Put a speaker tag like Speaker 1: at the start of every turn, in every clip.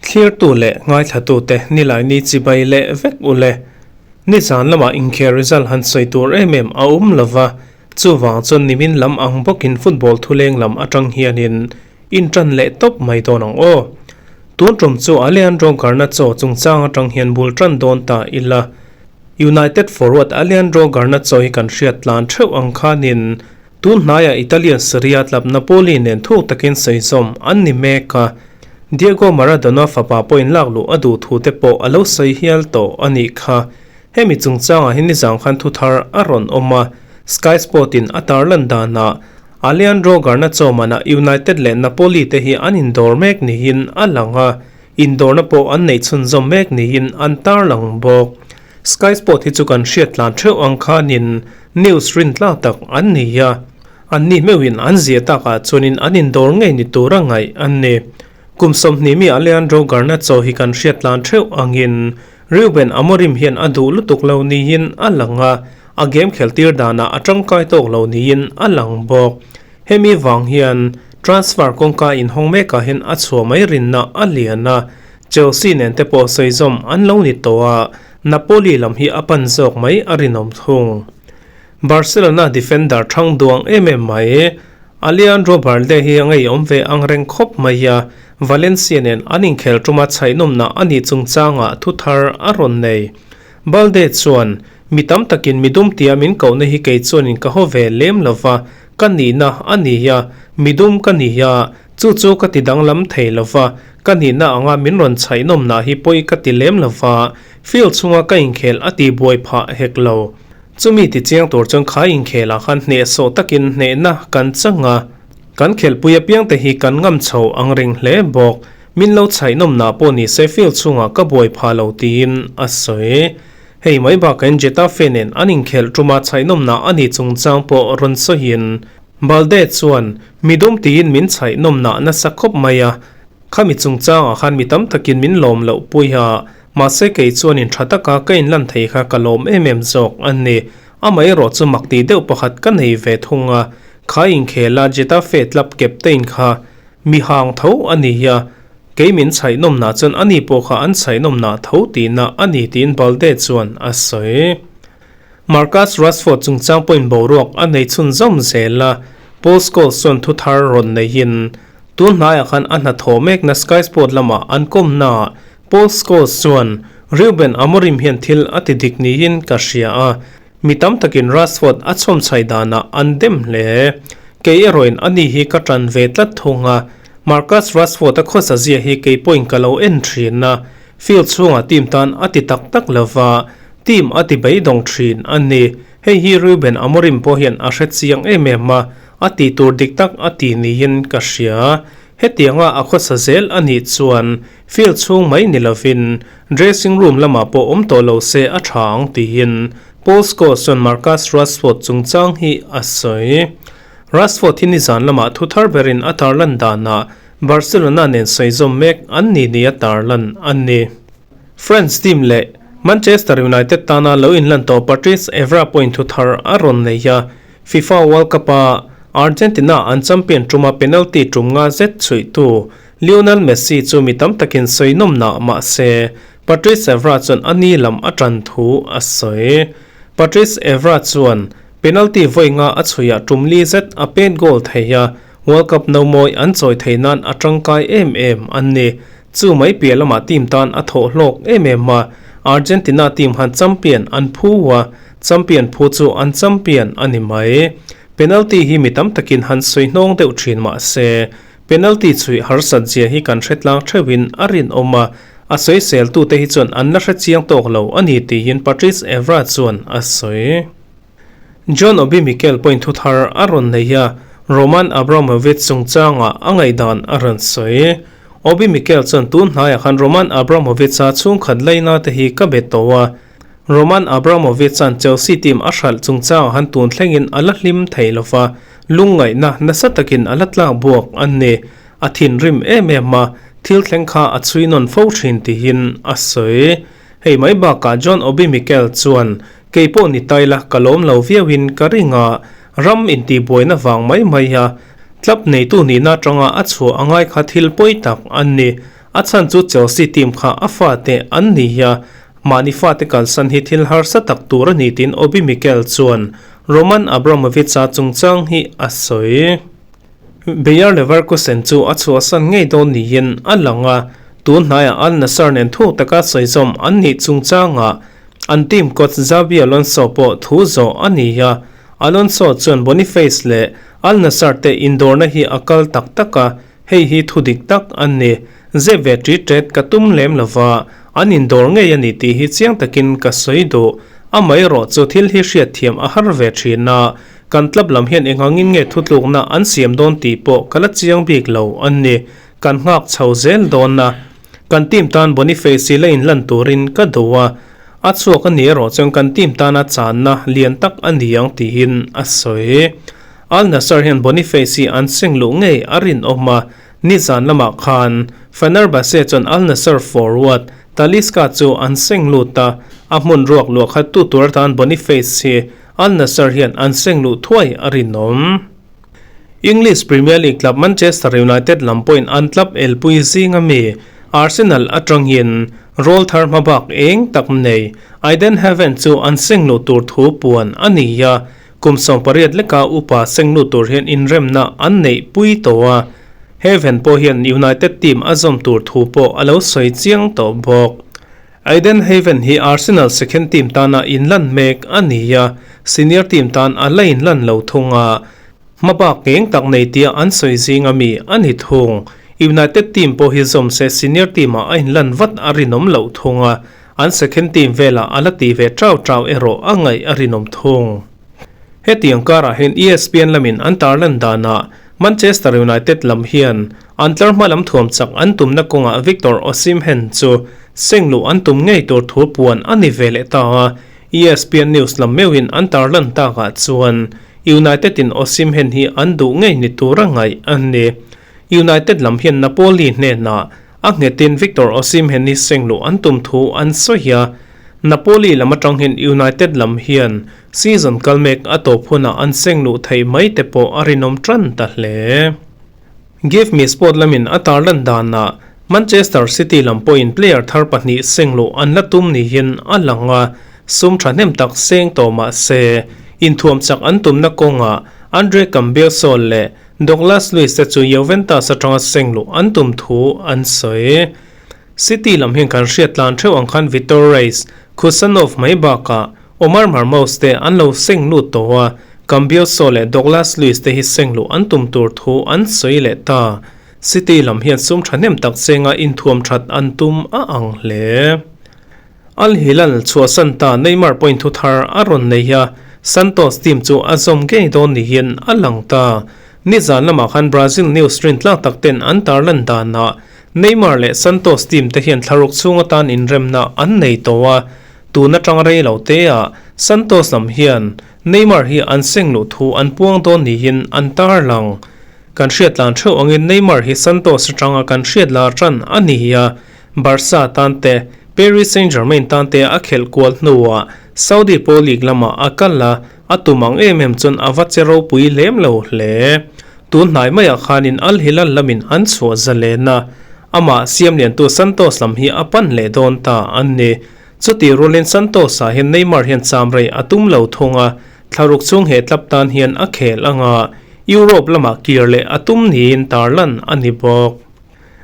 Speaker 1: Thlirtu leh ngaithlatute Nilaini chibai leh vek u le. Nizan lamah inkhel result han sawi tur em em a awm lo va, chuvang chuan nimin lam ang bawkin football thuleng lam atang hianin intan leh tawp mai dawn ang aw. Tun tum chu Alejandro Garnacho chungchang atang hian bul tan dawn ta ila. United forward Alejandro Garnacho hi kan hriat tlan theuh ang khanin Tun hnaiah Italian Serie A club Napoli nen thuk takin sawi zawm an ni mek a, Diego Maradona fapa pawhin lak luh a duh thu te pawh a lo sawi hial tawh a nih kha. Hemi chungchangah hi nizang khan thu thar a rawn awm a, Sky Sport in a tarlan danah Alejandro Garnacho manah United leh Napoli te hi an indawr mek niin a lang a, indawrna pawh an neih chhunzawm mek niin an tarlang bawk. Sky Sport hi chu kan hriat tlan theuh ang khanin news rin tlak tak an ni a, an ni meuhin an zia takah chuanin an indawr ngei ni tura ngaih an ni. Kum 20 mi Alejandro Garnacho hi kan hriat tlan theuh angin Ruben Amorim hian a duh lutuk lo niin a lang a, a game kheltir danah a tangkai tawk lo niin a lang bawk. Hemi vang hian transfer kawngka inhawng mekah hian a chhuah mai rinna a lian a, Chelsea nen te pawh sawi zawm an lo ni tawh a, Napoli lam hi a pan zawk mai a rinawm thung. Barcelona defender thang duang em em mai Alejandro Balde hi a ngeiawm ve ang reng khawp mai a, Valencia nen an inkhel tuma chhaihnawmna a nih chungchangah thu thar a rawn nei. Balde chuan, Mi tam takin midum tia min kohna hi kei chuanin ka haw ve lem lo va, ka nihna a ni a, midum ka ni a, Chu chu ka ti danglam thei lo va, ka nihna anga min rawn chhaihnawmna hi pawi ka ti lem lo va, field chhunga ka inkhel a ti buai phah hek lo. Chumi ti chiang tur chuan kha inkhelah khan hnehsawh takin hnehna kan chang a, kan khelpui apiangte hi kan ngam chho ang reng hle bawk. Min lo chhaihnawmna pawh ni se field chhungah ka buai phah lo tiin a sawi. Hei mai bakain Getafe nen an inkhelh tuma chhaihnawmna a nih chungchang pawh rawn sawiin, Balde chuan, Midum tiin min chhaih nawmnah nasa khawp mai a, khami chungchangah khan mi tam takin min lawm loh pui a, mahse kei chuanin tha taka ka inlan thei kha ka lawm em em zawk a ni. Amaherawh chu mak tih deuh pakhat ka nei ve thung a, kha inkhela Getafe club captain kha mi hang tho a ni a, kei min chhaih nawmnah chuan ani pawh kha an chhaih nawmnah tho tihna a ni tiin Balde chuan a sawi. Marcus Rashford chungchang pawhin boruak a nei chhunzawm zel a, Paul Scholes chuan thu thar rawn neihin tun hnaiah khan a hnathawh mekna Sky Sport lamah an kawmnaah Paul Scholes chuan Ruben Amorim hian thil a ti dik niin ka hria a, mi tam takin Rashford a chhawmchhai danah an dem hle. Kei erawhin ani hi ka tan ve tlat thung a, Marcus Rashford a khawsa zia hi kei pawhin ka lo en thin a, Field chhungah team tan a ti tak tak lo va, team a ti beidawng thin a ni. Hei hi Ruben Amorim pawh hian a hre chiang em em a, a tih tur dik tak a ti niin ka hria. Hetianga a khawsa zel a nih chuan field chhung mai ni lovin dressing room lamah pawh awm tawh lo se a tha ang tiin Paul Scholes chuan Marcus Rashford chungchang hi a sawi. Rashford hi nizan lamah thu thar berin a tarlan danah Barcelona nen sawi zawm mek an ni nia tarlan a ni. France team leh Manchester United tana lo inlan tawh Patrice Evra pawhin thu thar a rawn nei a, FIFA World Cup-a Argentina an champion tuma penalty tum nga zet chhuihtu Lionel Messi chu mi tam takin sawi nawmna mah se Patrice Evra chuan a ni lam a tan thu a sawi. Patrice Evra chuan penalty vawi nga a chhuihah tum li zet a pet goal thei a, World Cup no mawi an chawi thei nan a tangkai em em an ni. Chu mai piah lamah team tan a thawh hlawk em em a, Argentina team han champion an phu a, champion phu chu an champion a ni mai. Penalty hi mi tam takin han sawi hnawng deuh thin mah se, penalty chhuih harsat zia hi kan hre tlang theuhin a rinawm a, a sawiseltute hi chuan an la hre chiang tawk lo a ni tiin Patrice Evra chuan a sawi. John Obi Mikel pawhin thu thar a rawn nei a, Roman Abramovich chungchangah a ngaihdan a rawn sawi. Obi Mikel chuan tun hnaiah khan Roman Abramovich-a chhungkhat laina te hi ka be tawh a, Roman Abramovich-a'n Chelsea team a hralh chungchangah khan tun thlengin a la hlim thei lo va, lungngaihna nasa takin a la tlak buak a ni. A thinrim em em a, thil thleng kha a chhui nawn fo thin tiin a sawi. Hei mai bakah John Obi Mikel chuan Kei pawh ni tai la ka lawm lo viauin ka ring a, ram intihbuaina vang mai mai a, tlap neitu nihna atanga a chhuah a ngai kha thil pawi tak an ni. A chhan chu Chelsea team kha a fate an ni a, mahni fate kalsan hi thil harsa tak tur a ni tiin Obi Mikel chuan Roman Abramovich-a chungchang hi a sawi. Bayer Leverkusen chu a chhuahsan ngei dawn niin a lang a, tun hnaiah Al Nassr nen thuk taka sawizawm an nih chungchangah an team coach Xabi Alonso pawh thu zawh a ni a. Alonso chuan Boniface leh Al Nassr te indawrna hi a kal tak tak a, hei hi thu dik tak a ni. Zep ve ṭit ṭet ka tum lem lo va, an indawr ngei a ni tih hi chiang takin ka sawi duh. Amaherawh chu thil hi hriatthiam a har ve ṭhin a, Kan club lam hian engangin nge thutlukna an siam dawn tih pawh ka la chiang bik lo a ni. Kan nghak chho zel dawn a. Kan team tan Boniface hi la inlan turin ka duh a. A chhuak a ni erawh chuan kan team tana channa lian tak a ni ang tiin a sawi. Al Nassr hian Boniface hi an seng luh ngei a rinawm a. Nizan lamah khan Fenerbahce chuan Al Nassr forward Talisca chu an seng lut a. A hmun ruak luah khat tu tur atan Boniface hi Al Nassr hian an seng luh thuai a rinawm. English Premier League club Manchester United lam pawhin an club elpui zinga mi Arsenal atangin rawl thar hmabak eng tak nei Ayden Heaven chu an seng luh tur thu puan a ni a, kum 18 leka upa seng lut tur hian inremna an neih pui tawh a, Heaven pawh hian United team a zawm tur thu pawh a lo sawi chiang tawh bawk. Ayden Heaven hi Arsenal second team tana inlan mek a ni a, senior team tan a la inlan lo thung a, hmabak ngeng tak nei tia an sawi zinga mi a ni thung. United team pawh hi zawm se senior team ah a inlan vat a rinawm loh thung a, an second team velah a la ti ve trau trau erawh a ngaih a rinawm thung. Hetiang karah hian ESPN lamin an tarlan danah Manchester United lam hian an tlar hma lam thuam chak an tumna kawngah Victor Osimhen chu seng luh an tum ngei tur thu puan a ni ve leh ta a, ESPN News lam meuhin an tarlan takah chuan United in Osimhen hi an duh ngei ni tura ngaih a ni. United lam hian Napoli hnenah a nghetin Victor Osimhen hi seng luh an tum thu an sawi a, Napoli lam atang hian United lam hian season kal mek a tawp hunah an seng luh theih mai te pawh a rinawm tan ta hle. Give Me Sport lamin a tarlan danah Manchester City lam pawhin player thar pahnih seng luh an la tum niin a lang a, sum thahnem tak seng tawh mah se inthuam chak an tumna kawngah Andre Cambiaso leh Douglas Luiz te chu Juventus atanga seng luh an tum thu an sawi. City lam hian kan hriat tlan theuh ang khan Vitor Reis, Khusanov mai bakah Omar Marmoush te an lo seng lut tawh a, Cambiaso leh Douglas Luiz te hi seng luh an tum tur thu an sawi leh ta. City lam hian sum thahnem tak chenga inthuam that an tum a ang hle. Al Hilal chhuahsan ta Neymar point thu thar a rawn nei a, Santos team chu a zawm ngei dawn niin a lang ta. Nizan lamah khan Brazil news rintlak tak ten an tarlan danah Neymar leh Santos team te hian thlaruk chhung atan inremna an nei tawh a, tun atang rei lo te ah Santos lam hian Neymar hi an seng luh thu an puang dawn niin an tarlang. Kan hriat tlan theuh angin Neymar hi Santos atanga kan hriat lar tan a ni a, Barca tan te, Paris Saint-Germain tan te a khelh kual hnuah Saudi Pro League lamah a kal a, a tum ang em em chuan a va che ropui lem lo hle. Tun hnai maiah khanin Al Hilal lamin an chhuah zalen a, amah siam liantu Santos lam hi a pan leh dawn ta a ni. Chutih rualin Santos-ah hian Neymar hian cham rei a tum lo thung a, thlaruk chhung he tlap tan hian a khel ang a, Europe lamah kir leh a tum niin tarlan a ni bawk.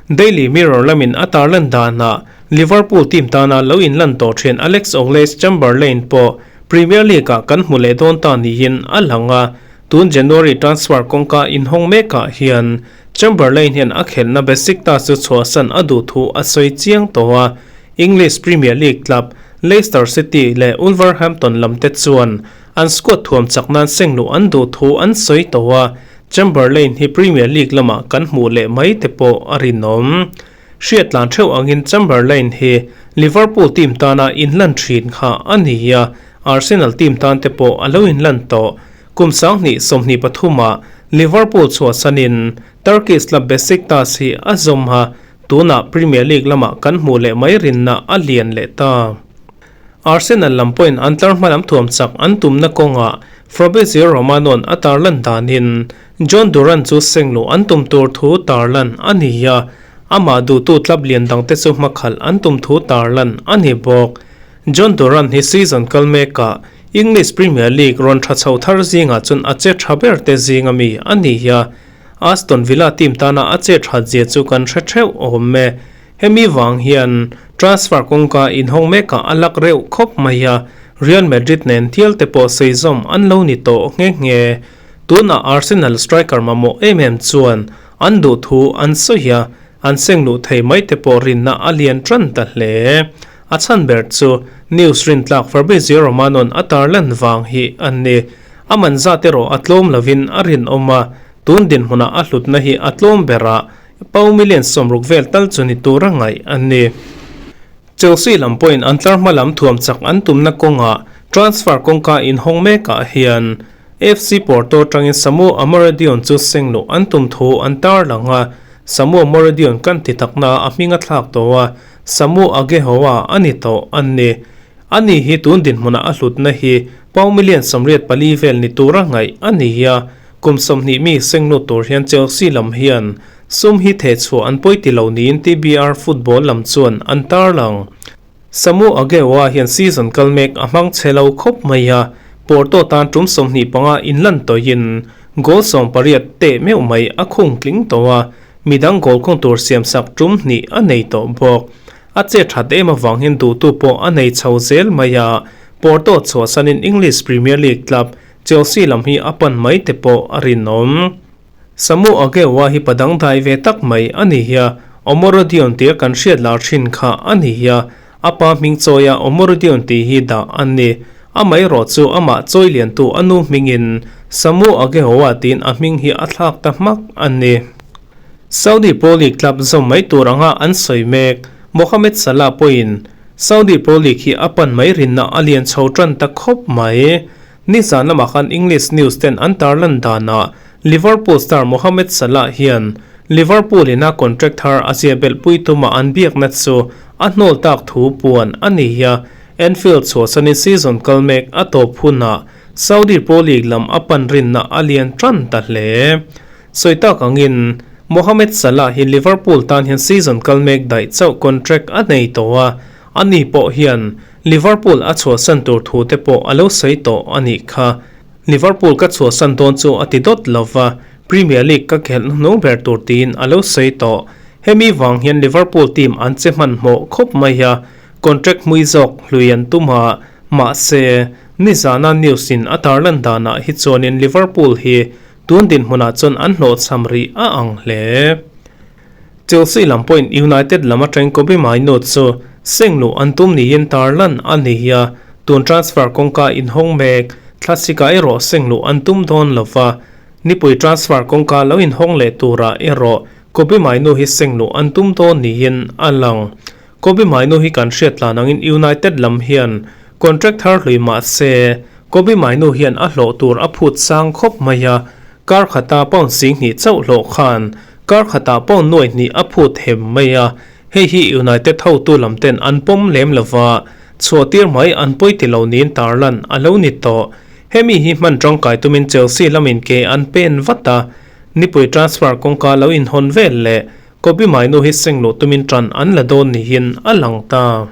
Speaker 1: Daily Mirror lamin a tarlan danah Liverpool team tana lo inlan tawh thin Alex Oxlade-Chamberlain pawh Premier League-ah kan hmu leh dawn ta niin a lang a, tun January transfer kawngka inhawng mekah hian Chamberlain hian a khelhna Besiktas chu chhuahsan a duh thu a sawi chiang tawh a, English Premier League club Leicester City leh Wolverhampton lamte chuan an squad thuam chak nan seng luh an duh thu an sawi tawh a. Chamberlain hi Premier League lamah kan hmuh leh mai te pawh a rinawm. Hriat tlan theuh angin Chamberlain hi Liverpool team tana inlan thin kha a ni a, Arsenal team tan te pawh a lo inlan tawh. Kum 2023 ah Liverpool chhuahsanin Turkish club Besiktas hi a zawm a, tunah Premier League lamah kan hmuh leh mai rinna a lian leh ta. Arsenal lam pawhin an tlar hma lam thuam chak an tumna kawngah Fabrizio Romano-a'n a tarlan danin Jhon Duran chu seng luh an tum tur thu tarlan a ni a. Amah duhtu club lian dangte chu hmakhalh an tum thu tarlan a ni bawk. Jhon Duran hi season kal mekah English Premier League rawn tha chho thar zingah chuan a che tha ber te zinga mi a ni a. Aston Villa team tana a che that zia chu kan hre theuh awm e. Hemi vang hian transfer kawngka inhawng mekah a lak reuh khawp mai a, Real Madrid nen thial te pawh sawi zawm an lo ni tawh nghe nghe. Tunah Arsenal striker mamawh em em chuan an duh thu an sawi a, an seng luh thei mai te pawh rinna a lian tan ta hle. A chhan ber chu news rintlak Fabrizio Romano-a'n a tarlan vang hi a ni. A man zat erawh a tlawm lovin a rinawm a, tun dinhmunah a hlutna hi a tlawm berah Pau million 60 vel tal chu ni tura ngaih a ni. Chelsea lam pawhin an tlar hma lam thuam chak an tumna kawngah transfer kawngka inhawng mekah hian FC Porto atangin Samu Omorodion chu seng luh an tum thu an tarlang a, Samu Omorodion kan ti takna a hming a thlak tawh a, Samu Aghehowa a ni tawh a ni. Ani hi tun dinhmunah a hlutna hi pau million 84 vel ni tura ngaih a ni a, Kum 20 mi seng lut tur hian Chelsea lam hian sum hi theh chhuah an pawi ti lo niin TBR football lam chuan an tarlang. Samu Aghehowa hian season kal mek a hmang chhe lo khawp mai a, Porto tan tum 25 inlan tawhin goal 18 teh meuh mai a khung tling tawh a, midang goal khung tur siamsak tum hnih a nei tawh bawk. A che that em avang hian duhtu pawh a nei chho zel mai a, Porto chhuahsanin English Premier League club Chelsea lam hi a pan mai te pawh a rinawm. Samu Aghehowa hi padang dai ve tak mai a ni hia, Omorodion tia kan hriat lar thin kha a ni hia, a pa hming chawia Omorodion tih hi dah a ni. Amaherawh chu amah chawi liantu a nu hmingin Samu Aghehowa tiin a hming hi a thlak ta hmak a ni. Saudi Pro League club zawm mai tur anga an sawi mek, Mohamed Salah pawhin Saudi Pro League hi a pan mai rinna a lian chho tan ta khawp mai. Nizan lamah khan English news ten an tarlan danah Liverpool star Mohamed Salah hian Liverpool in a contract thar a zia belhpui tuma an biakna chu a hnawl tak thu puan a ni a. Anfield chhuahsanin season kal mek a tawp hunah Saudi Pro League lam a pan rinna a lian tan ta hle. Sawi tak angin Mohamed Salah hi Liverpool tan hian season kal mek daih chauh contract a nei tawh a, ani pawh hian Liverpool a chhuahsan tur thu te pawh a lo sawi tawh a nih kha. Liverpool ka chhuahsan dawn chu a ti dawt lo va, Premier League ka khelh hnuhnung ber tur tiin a lo sawi tawh. Hemi vang hian Liverpool team an che hmanhmawh khawp mai a, contract hmui zawk hlui an tum a, mahse, nizana news in a tarlan danah hi chuanin Liverpool hi tun dinhmunah chuan an hlawhchham rih a ang hle. Chelsea lam pawhin United lam atangin Kobbie Mainoo chu seng luh an tum niin tarlan a ni a, tun transfer kawngka inhawng mek thlasika erawh seng luh an tum dawn lo va, nipui transfer kawngka lo inhawng leh turah erawh Kobbie Mainoo hi seng luh an tum dawn niin a lang. Kobbie Mainoo hi kan hriat tlan angin United lam hian contract thar hlui mah se Kobbie Mainoo hian a hlawh tur a phut sang khawp mai a, kar khata pound 20,000 chauh hlawh khan Kar khatah pawh nuai hnih a phut hem mai a, hei hi United hotu lam ten an pawm lem lova, chhuahtir mai an pawi ti lo niin tarlan a lo ni tawh. Hemi hi hman tangkai tumin Chelsea lamin ke an pen vat a, nipui transfer kawngka lo inhawn vel leh Kobbie Mainoo hi seng luh tumin tan an la dawn niin a lang ta.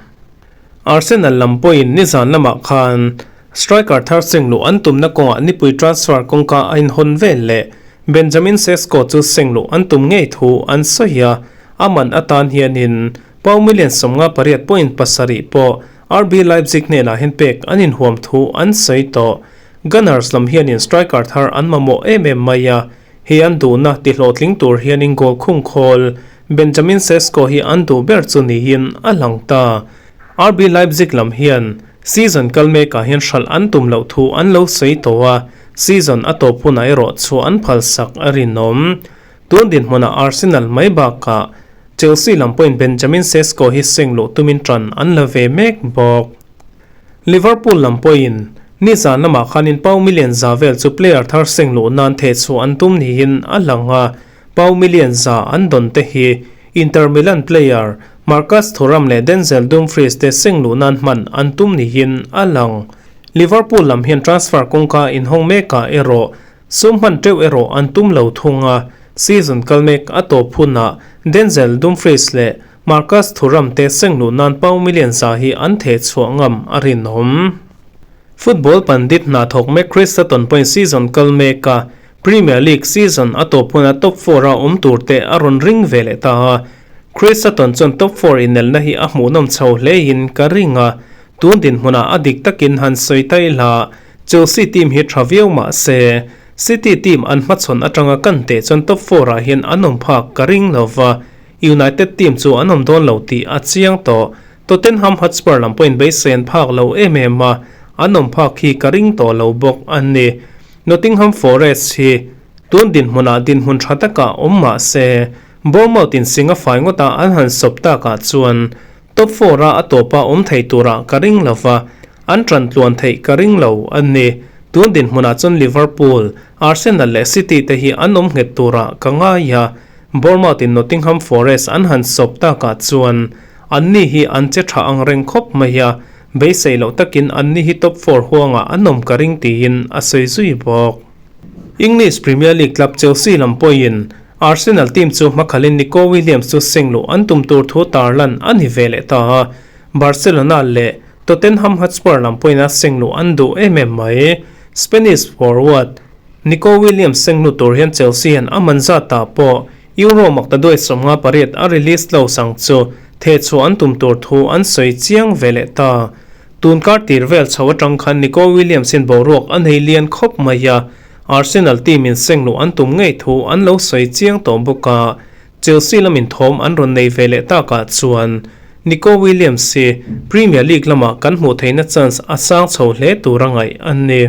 Speaker 1: Arsenal lam pawhin nizan lamah khan striker thar seng luh an tumna kawngah nipui transfer kawngka a inhawn vel leh Benjamin Sesko chu seng luh an tum ngei thu an sawi a, a man atan hianin pau million 58.7 pawh RB Leipzig hnenah hian pek an inhuam thu an sawi tawh. Gunners lam hianin striker thar an mamawh em em mai a, hei an duhna tihlawhtling tur hianin goal khung khawl Benjamin Sesko hi an duh ber chu niin a lang ta. RB Leipzig lam hian season kal mekah hian hralh an tum loh thu an lo sawi tawh a, season a tawp hunah erawh chhuah an phalsak a rinawm. Tun dinhmunah Arsenal mai bakah Chelsea lam pawhin Benjamin Sesko hi seng luh tumin tan an la ve mek bawk. Liverpool lam pawhin nizan lamah khanin pau million za vel chu player thar seng luh nan theh chhuah an tum niin a lang a, Pau million za an dawn te hi Inter Milan player Marcus Thuram leh Denzel Dumfries te seng luh nan hman an tum niin a lang. Liverpool lam hian transfer kawngka inhawng mekah erawh sum hman teuh erawh an tum lo thung a. Season kal mek a tawp hunah Denzel Dumfries leh Marcus Thuram te sengluh nan pound million za hi an theh chhuah ngam a rinawm. Football pandit hna thawk mek Chris Sutton pawhin season kal meka Premier League season a tawp huna top four a awm tur te a rawn ring ve leh ta a. Chris Sutton chuan top four inelna hi a hmuhnawm chho hlein ka ring a, tun dinhmunah a dik takin han sawi ta ila Chelsea team hi tha viau mah se City team an hmachhawn atanga kan teh chuan top four ah hian an awm phak ka ring lo va, United team chu an awm dawn lo tih a chiang tawh. Tottenham Hotspur lam pawhin beisei an phak lo em em a, an awm phak hi ka ring tawh lo bawk a ni. Nottingham Forest hi tun dinhmunah dinhmun tha takah awm mah se, Bournemouth in sing a fai ngawta an han sawp takah chuan top four a a tawpa awm thei turah ka ring lo va, An ṭan tluan theih ka ring lo a ni. Tun dinhmunah chuan Liverpool, Arsenal leh City te hi an awm nghet turah ka ngai a, Bournemouth in Nottingham Forest an han sawp takah chuan anni hi an che ṭha ang reng khawp mai a, beisei loh takin anni hi top four huangah an awm ka ring tiin a sawi zui bawk. English Premier League club Chelsea lam pawhin Arsenal team chu hmakhalin Nico Williams chu sengluh an tum tur thu tarlan a ni ve leh ta a, Barcelona leh Tottenham Hotspur lam pawhin a sengluh an duh em em mai. Spanish forward Nico Williams senglu tur hian Chelsea hian a man zatah pawh Euro maktaduai 58 a release lo sang chu thehchhuah an tum tur thu an sawi chiang ve leh ta. Tun kar tir vel chho atang khan Nico Williams hian boruak a nei lian khawp mai a, Arsenal team in sengluh an tum ngei thu an lo sawi chiang tawh bawk a. Chelsea lamin thawm an rawn nei ve leh takah chuan Nico Williams hi Premier League lamah kan hmuh theihna chance a sang chho hle tur a ngaih a ni.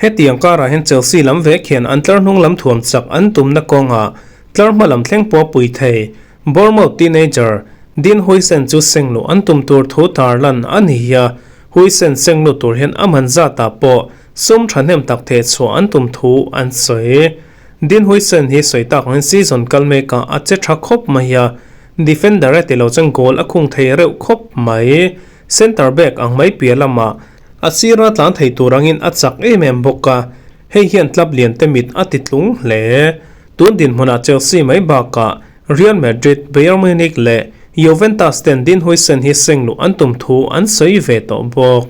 Speaker 1: Hetiang karah hian Chelsea lam vek hian an tlar hnung lam thuam chak an tumna kawngah tlar hma lam thleng pawh pui thei. Bournemouth teenager Dean Huijsen chu sengluh an tum tur thu tarlan a ni a, Huijsen sengluh tur hian a man zatah pawh sum thahnem tak theh chhuah an tum thu an sawi. Dean Huijsen hi sawi tak angin season kal mekah a che tha khawp mai a, defender a ti lo chuan goal a khung thei reuh khawp mai. Centre back ang mai piah lamah a sira tlan thei tur angin a chak em em bawk a, hei hian club lian te mit a ti tlung hle. Tun dinhmunah Chelsea mai bakah Real Madrid, Bayern Munich leh Juventus ten Dean Huijsen hi sengluh an tum thu an sawi ve tawh bawk.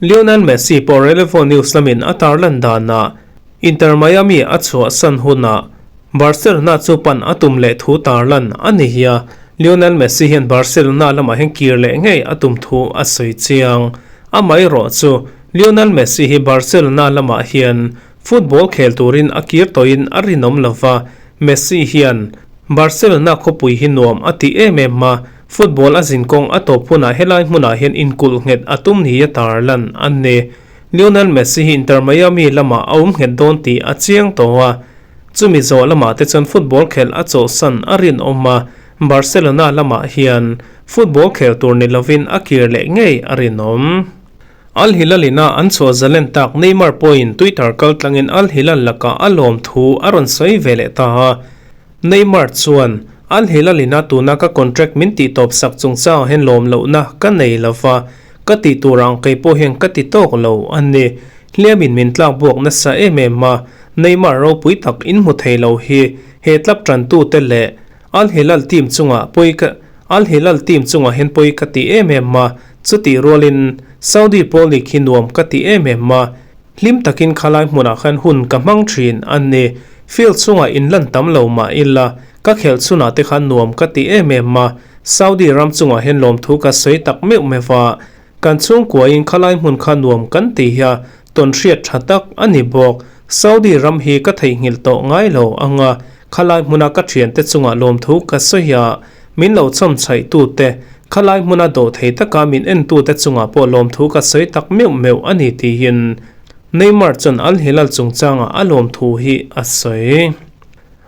Speaker 1: Lionel Messi pawh Relevo News lamin a tarlan danah Inter Miami a chhuahsan hunah Barcelona chu pan a tum leh thu tarlan a ni hi a, Lionel Messi hian Barcelona lamah hian kir leh ngei a tum thu a sawi chiang. Amaherawh chu Lionel Messi hi Barcelona lamah hian football khel turin a kir tawhin a rinawm lo va, Messi hian Barcelona khawpui hi nuam a ti em em a, football a zinkawng a tawp hunah helai hmunah hian inkulh nghet a tum ni a tarlan a ni. Lionel Messi hi Inter Miami lamah a awm nghet dawn tih a chiang tawh a, chumi zawh lamah te chuan football khelh a chawhsan a rinawm a, Barcelona lamah hian football khel tur ni lovin a kir leh ngei a rinawm. Al Hilal ina an chhuah zalen tak Neymar pawhin Twitter kaltlangin Al Hilal lakah a lawm thu a rawn sawi ve leh ta a, Neymar chuan, Al Hilal ina tuna ka contract min tih tawp sak chungchangah hian lawm lohna ka nei lo va, ka tih tur ang kei pawh hian ka ti tawk lo a ni. Hliamin min tlak buak nasa em em a, Neymar ropui tak in hmu thei lo hi he club tantute leh Al Hilal team chungah pawi ka Al Hilal team chungah hian pawi ka ti em em a, chutih rualin Saudi Pro League hi nuam ka ti em em a, Hlim takin khalai hmunah khan hun ka hmang thin a ni. Field chungah in lan tam lo mah ila, ka khelh chhunah te khan nuam ka ti em em a. Saudi ram chungah hian lawmthu ka sawi tak meuh meuh a. Kan chhungkuain khalai hmun kha nuam kan ti hi a, tawn hriat tha tak a ni bawk. Saudi ram hi ka theihnghilh tawh ngai lo ang a, khalai hmuna ka thiante chungah lawmthu ka sawi a. Min lo chawm chhaih tute, khalai hmuna dawh thei taka min en tute chungah pawh lawmthu ka sawi tak meuh meuh a ni tiin Neymar chuan Al Hilal chungchangah a lawmthu hi a sawi.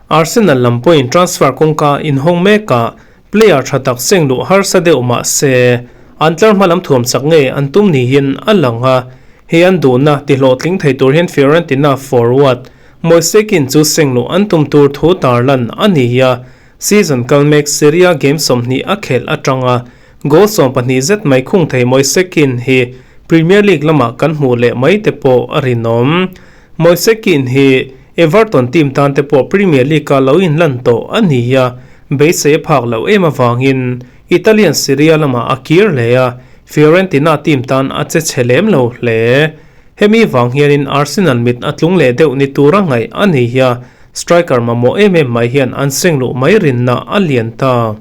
Speaker 1: Arsenal lam pawhin transfer kawngka inhawng mekah player tha tak seng luh harsa deuh mah se an tlar hma lam thuam chak ngei an tum niin a lang a, hei an duhna tihlawhtling thei tur hian Fiorentina forward Moise Kean chu seng luh an tum tur thu tarlan a ni a. Season kal mek Serie A game 20 a khelh atanga goal 12 zet mai khung thei Moise Kean hi Premier League lamah kan hmuh leh mai te pawh a rinawm. Moise Kean hi Everton team tan te pawh Premier League-a lo inlan tawh a ni a, beisei a phak loh em avangin Italian Serie A lamah a kir leh a, Fiorentina team tan a che chhe lem lo hle. Hemi vang hianin Arsenal mit a tlung leh deuh ni tura ngaih a ni a, striker mamawh em em mai hian an seng luh mai rinna a lian ta.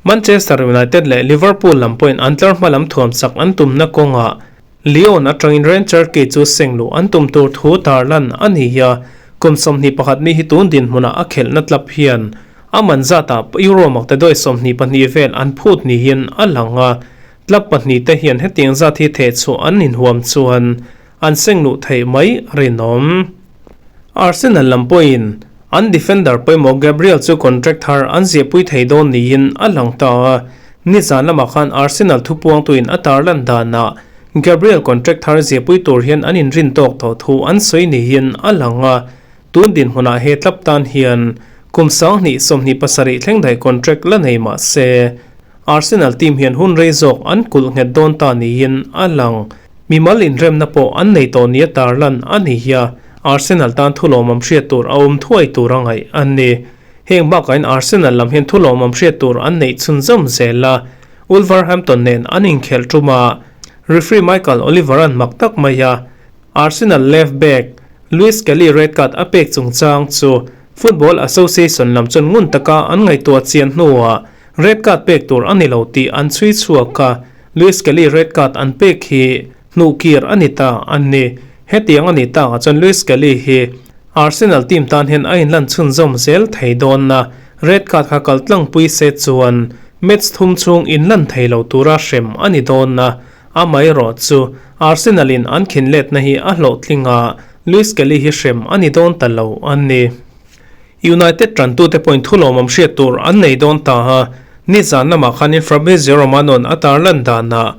Speaker 1: Manchester United leh Liverpool lam pawhin an tlar hma lam thuam chak an tumna kawngah Lyon atangin Ren Cherki chu seng luh an tum tur thu tarlan a ni a, kum 21 mi hi tun dinhmunah a khelhna tlap hian a man zatah Euro maktaduai 22 vel an phut niin a lang a, tlap pahnihte hian hetiang zat hi thehchhuah an inhuam chuan an seng luh theih mai a rinawm. Arsenal lam pawhin an defender pawimawh Gabriel chu contract thar an ziahpui thei dawn niin a lang ta a, nizan lamah khan Arsenal thupuangtuin a tarlan danah Gabriel contract thar ziahpui tur hian an inrin tawk tawh thu an sawi niin a lang a, tun dinhmunah he tlap tan hian kum 2027 thleng daih contract la nei mah se Arsenal team hian hun rei zawk an kulh nghet dawn ta niin a lang. Mimal inremna pawh an nei tawh nia tarlan a ni hi a, Arsenal tan thulawmawm hriat tur a awm thuai tur a ngaih a ni. Heng bakain Arsenal lam hian thulawmawm hriat tur an neih chhunzawm zel a, Wolverhampton nen an inkhelh tum a, referee Michael Oliver-a'n mak tak mai a, Arsenal left back Lewis Kelly red card a pek chungchang chu Football Association lam chuan ngun taka an ngaihtuah chian hnuah red card pek tur a ni lo tih an chhui chhuak a, Lewis Kelly red card an pek hi hnuh kir a ni ta a ni. Hetiang a nih takah chuan Lewis Kelly hi Arsenal team tan hian a inlan chhunzawm zel thei dawn a, red card kha kal tlangpui se chuan match thum chhung inlan thei lo tura hrem a ni dawn a, amaherawh chu Arsenal in an khin letna hi a hlawhtling a, Lewis Kelly hi hrem a ni dawn ta lo a ni. United tantute pawhin thulawmawm hriat tur an nei dawn ta a, nizan lamah khanin Fabrizio Romano-a'n a tarlan danah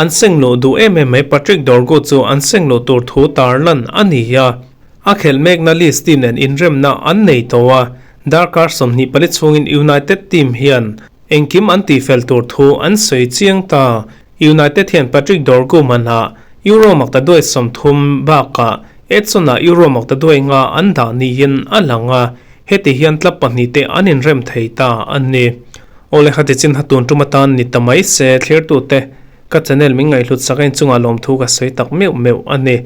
Speaker 1: an seng luh duh em em mai Patrick Dorgu chu an seng luh tur thu tarlan a ni a, a khelh mekna Leeds team nen inremna an nei tawh a, darkar 24 chhungin United team hian Engkim an tihfel tur thu an sawi chiang ta. United hian Patrick Dorgu manah Euro maktaduai 30 bakah Edson-ah Euro maktaduai nga an dah niin a lang a, heti hian club pahnihte an inrem thei ta a ni. Awle khati chin ha tun tum atan ni ta mai se thlirtute ka channel min ngaihhlut sak a inchungah lawmthu ka sawi tak meuh meuh a ni.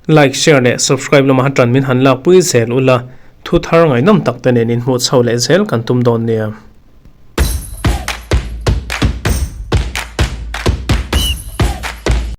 Speaker 1: Like, share leh subscribe lamah han tan min han lakpui zel ula, thu thar ngaihnawm tak te nen inhmuh chho leh zel kan tum dawn nia.